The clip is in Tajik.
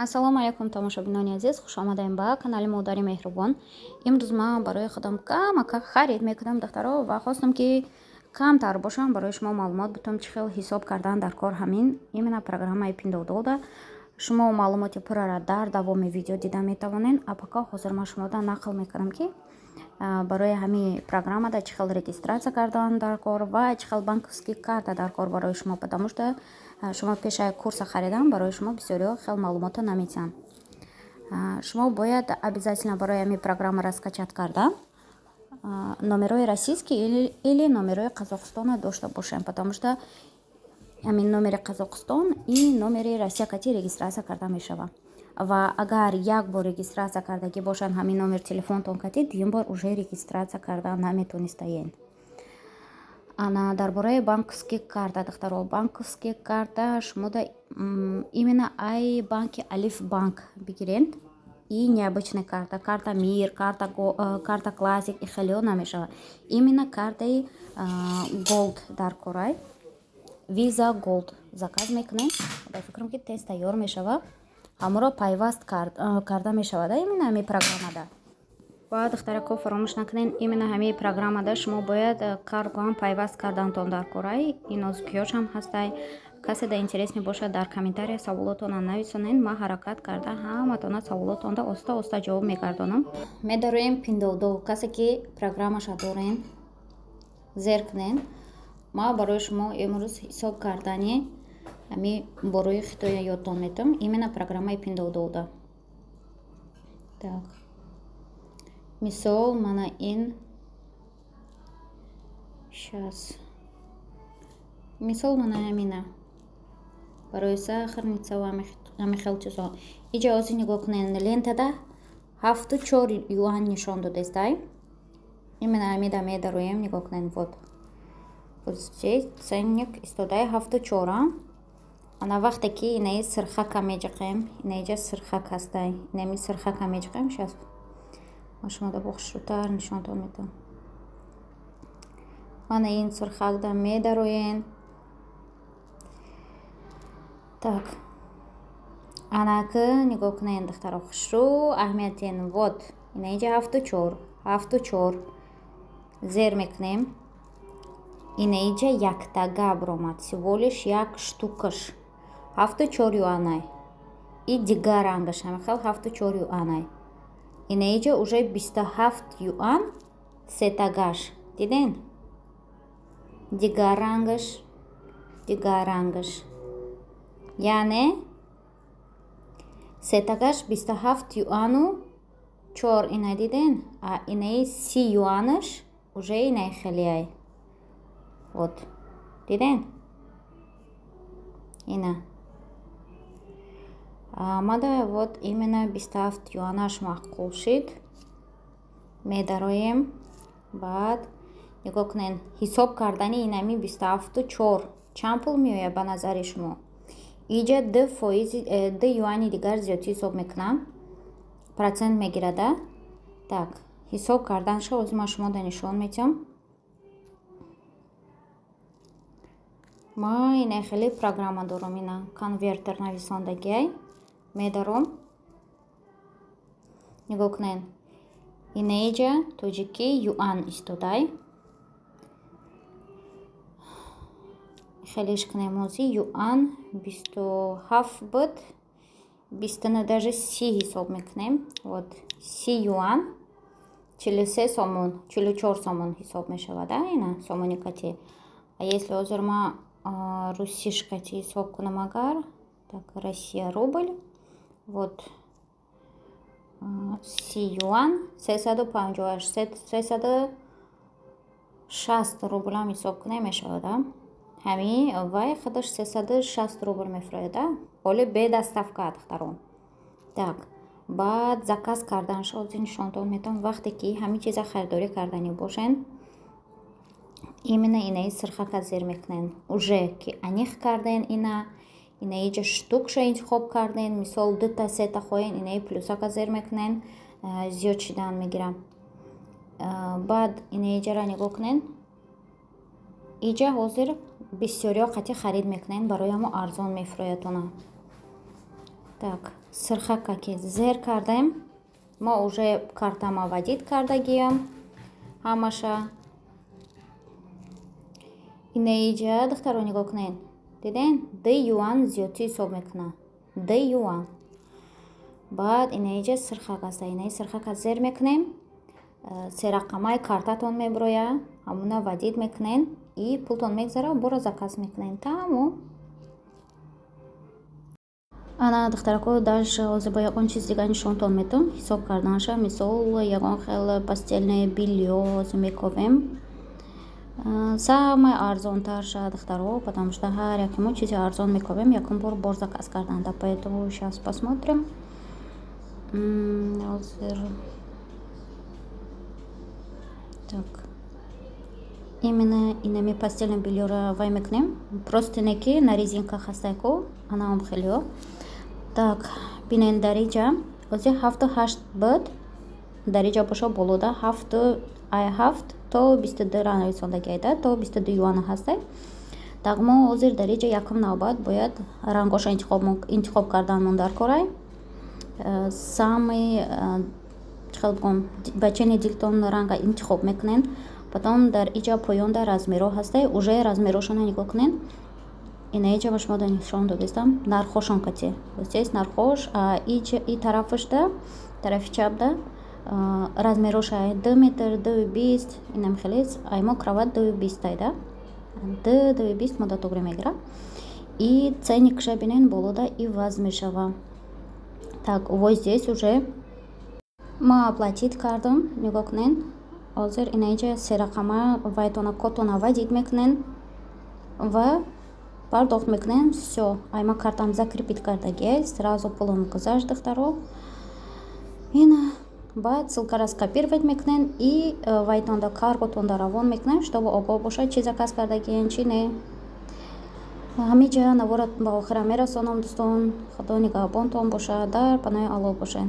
Ассалому алайкум, тамошобинони азиз, хушомадем ба канали Модари Меҳрубон. Имрӯз ман барои худам камака харид мекунам, духтаро, ва хостам, ки камтар бошам, барои шумо маълумот бутам, чӣ хел ҳисоб кардан дар кор ҳамин именно программаи Пиндуодуода. Шумо маълумоти пуррара дар давоми видео дида метавонед. А пока ҳозир ман шумода нақл мекунам, ки барои ҳамин программада чӣ хел регистрация кардан дар кор ва чӣ хел банковский карта дар кор барои шумо, потому что шумо пешаи курса харидан барои шумо бисёриҳо хел маълумота наметиҳанд. Шумо бояд обязательно барои ҳамин программаро скачать кардан номерои российский или номерои Қазоқистона дошта бошем, потому что ҳамин номери Қазоқистон и номери Россия кати регистрация карда мешавад. Ва агар як бор регистрация кардагӣ бошанд ҳамин номер телефонтон кати, дуюм бор уже регистрация карда наметонистаед. Ана, дар бораи банковский карта, духтаро, банковский карта шумода именно ай банки Алиф Банк бигиред и необычная карта, карта Мир, карта Классик и хелео намешавад. Именно картаи Голд дар корай, Виза Голд заказ мекунем. Ба фикрам, ки тез тайёр мешавад, ҳаморо пайваст карда мешавад именно ҳамин программада. Ва, духтарако, фаромӯш накунед, именно ҳамин программада шумо бояд каргоам пайваст кардантон дар корай. Ин нозукиёшам ҳастай. Касе да интересный бошад, дар комментария саволотонро нависонед, ман ҳаракат карда ҳаматона саволотонда оста оста ҷавоб мегардонам. Медароем Пиндуодуо. Касе ки программаша дорен, зер кунед. Ман барои шумо имрӯз ҳисоб кардани ҳамин борои хитоя ёдтон метавам, именно программаи Пиндуодуода. Так, мисол, мана ин щас, мисол, мана ҳамина барои сахарница ва ҳамин хел чизҳо. Иҷа ҳозир нигоҳ кунед, лентада 7,4 юан нишон додестай. Именно ҳамида медароем, нигоҳ кунед, вот вот здесь ценник истодаи 7,4. Ана, вақте ки инаи сирхака меҷиқем, инаиҷа сирхак ҳастай, инами сирхака меҷиқем. Щас ма шумода бо хушрӯтар нишонтон медиҳам. Мана ин сирхакда медароен. Так, анаки нигоҳ кунед, духтаро, хушрӯ аҳамиятен. Вот инаиҷа 7,4, 7,4 зер мекунем. Инаиҷа яктага баромад, всего лишь як штукаш 7,4 юанай. И дигар рангаш ҳамихел 7,4 юанай. Инаиҷа уже 27 юан сетагаш, диден? Дигар рангаш, дигар рангаш, яъне сетагаш 27 юану 4, ина диден? А инаи 30 юанаш уже инаи хелиай. Вот, диден? Ина мада вот именно 27 юанаш маъқул шид. Медароем. Баъд нигоҳ кунед, ҳисоб кардани инами 27,4 чанд пул меояд ба назари шумо? Иҷа ду фоизи 2 юани дигар зиёдтӣ ҳисоб мекунам, процент мегирада. Так, ҳисоб карданша ҳозир ман шумода нишон медиҳам. Ма ина хеле программа дорам, ина конвертер нависондагиай. Медаром, нигоҳ кунед, инаиҷа тоҷикӣ юан истодай. Хелеш кунем, ҳозир юан 27 буд, бисту даже 30 ҳисоб мекунем. Вот 30 юан 43 сомон, 44 сомон ҳисоб мешавад, ина сомони кати. А если ҳозир ма русиш кати ҳисоб кунам агар, так, Россия рубль, вот 30 юан 358, 360 рублам ҳисоб кунем мешавад. Ҳамин вай худаш 360 рубл мефурӯяд, ҳоли бе доставка, духтарон. Так, баъд заказ карданша ҳозир нишонтон медиҳам. Вақте ки ҳамин чиза харидорӣ карданӣ бошед, именно инаи сирхака зер мекунед. Уже ки аниқ карден, ина инаиҷа штукша интихоб карден, мисол, дута, сета хоҳен, инаи плюсака зер мекунен, зиёд шидан мегирам. Баъд инаиҷара нигоҳ кунед, иҷа ҳозир бисёриҳо қатъи харид мекунанд, барои ҳамо арзон мефурӯяд. Она, Так, сирхака ки зер кардем, мо уже картама вводить кардагиям ҳамаша. Инаиҷа, духтаро, нигоҳ кунед, диден, 2 юан зиёдтӣ ҳисоб мекунад, 2 юан. Баъд инаиҷа сирхак аста, инаи сирхака зер мекунем, серақамаи картатон мебирояд, ҳамуна вводить мекунед и пултон мегзара, боро заказ мекунед, тамом. Ана, духтарако, дальше ҳозир бо ягон чиз дига нишонтон медиҳам ҳисоб карданша. Мисол, ягон хел постельное бельё ҳозир мековем, самое арзонтарша, духтаро, потому что ҳар яке мо чизи арзон мековем якум бор бор заказ карданда. Поэтому сейчас посмотрим ҳозир. Так, именно инами постельное бельёро вай мекунем, простыне ки на резинках ҳастайку, анаам хелиё. Так, бинен, дар иҷа ҳозир 7-8 буд, дар иҷа боша болода ҳафту ай 7 то 22 нависондагиайда, то 22 юана ҳастай. Так, мо ҳозир дар иҷа якум навбат бояд рангоша интихоб карданмон дар корай. Самый чӣ хел бигӯям, ба чени дилтон ранга интихоб мекунен. Потом дар иҷа поёнда размерҳо ҳастай, уже размерҳошона нигоҳ кунен. Ина иҷа ба шумо нишон додистам нархҳошон кати. Здесь нархҳош, и тарафашда, тарафи чапда размерҳоша: 2 метр, 2,20, инам хеле. Аймо кровать 2,20 айда, 2,20 мода тугри мегирад. И ценникша бинен, болода иваз мешава. Так, вот здесь уже ма оплатить кардам, нигоҳ кунен. Ҳозир инаиҷа серақама вайтона, кодтона вводить мекунен ва пардохт мекунем. Всё, айма картам закрепить кардагиай, сразу пулам гузашт, духтаро. Ина баъд ссылкара скопировать мекунен и вайтонда, карготонда равон мекунем, чтобы огоҳ бошад, чӣ заказ кардагиен, чӣ не. Ҳамиҷа навора ба охира мерасонам, дӯстон. Худо нигаҳбонтон бошад, дар паноҳи Аллоҳ бошед.